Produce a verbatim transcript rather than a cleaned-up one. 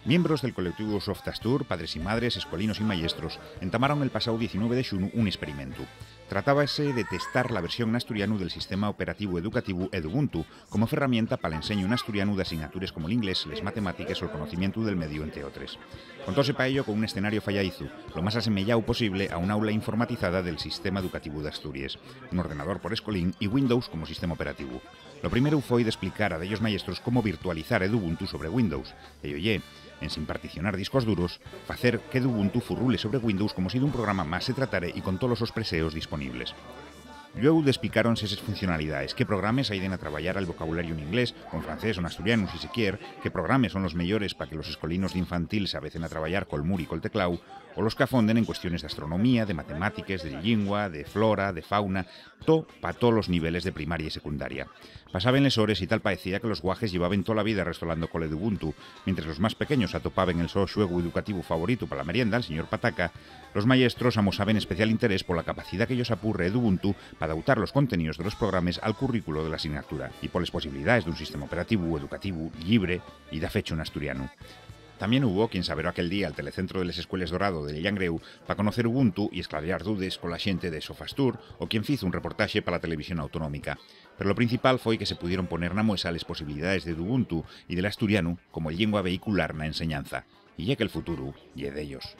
Miembros del colectivu Softastur, padres y madres, escolinos y mayestros, entamaron el pasado diecinueve de xunu un experimentu. Tratábase de testar la versión n'asturianu del sistema operativu educativu Edubuntu como ferramienta pal enseñu n'asturianu d'asignatures como l'inglés, les matemátiques o el conocimientu del mediu, entre otres. Contóse pa ello con un escenario fayadizu, lo más asemeyáu posible a un aula informatizada del sistema educativu d'Asturies, un ordenador por escolín y Windows como sistema operativu. Lo primero foi d'esplicar a dellos mayestros cómo virtualizar Edubuntu sobre Windows, ello ye, ensin particionar discos duros, facer qu'Edubuntu furrule sobre Windows como si d'un programa más se tratare y con tolos sos preseos disponibles. Llueu despicáronse ses funcionalidaes, qué programes ayuden a trabayar al vocabulariu n'inglés, o en francés o n'asturianu, si se quier, qué programes son los meyores pa que los escolinos d'infantil s'avecen a trabayar col muri y col tecláu, o los qu'afonden en cuestiones d'astronomía, de matemátiques, de llingua, de flora, de fauna, to pa tolos niveles de primaria y secundaria. Pasaben les hores y tal paecía que los guajes llevaben tola vida restolando col Edubuntu, mientres los más pequeños atopaben el so xuegu educativu favoritu pa la merienda, el señor Pataca, los mayestros amosaben especial interés pola capacidá que-yos apurre Edubuntu p'adautar los conteníos de los programes al currículo de l'asignatura y poles posibilidaes d'un sistema operativu educativu llibre y dafechu n'asturianu. Tamién hubo quien s'averó aquel día al telecentro de les escueles Dorado del Llangreu pa conocer Ubuntu y esclaviar dudes cola xente de Sofastur o quien fizo un reportaxe pa la televisión autonómica. Pero lo principal foi que se pudieron poner na muesa les posibilidaes d'Edubuntu y del asturianu como llingua vehicular na enseñanza. Y ye que'l futuru ye d'ellos.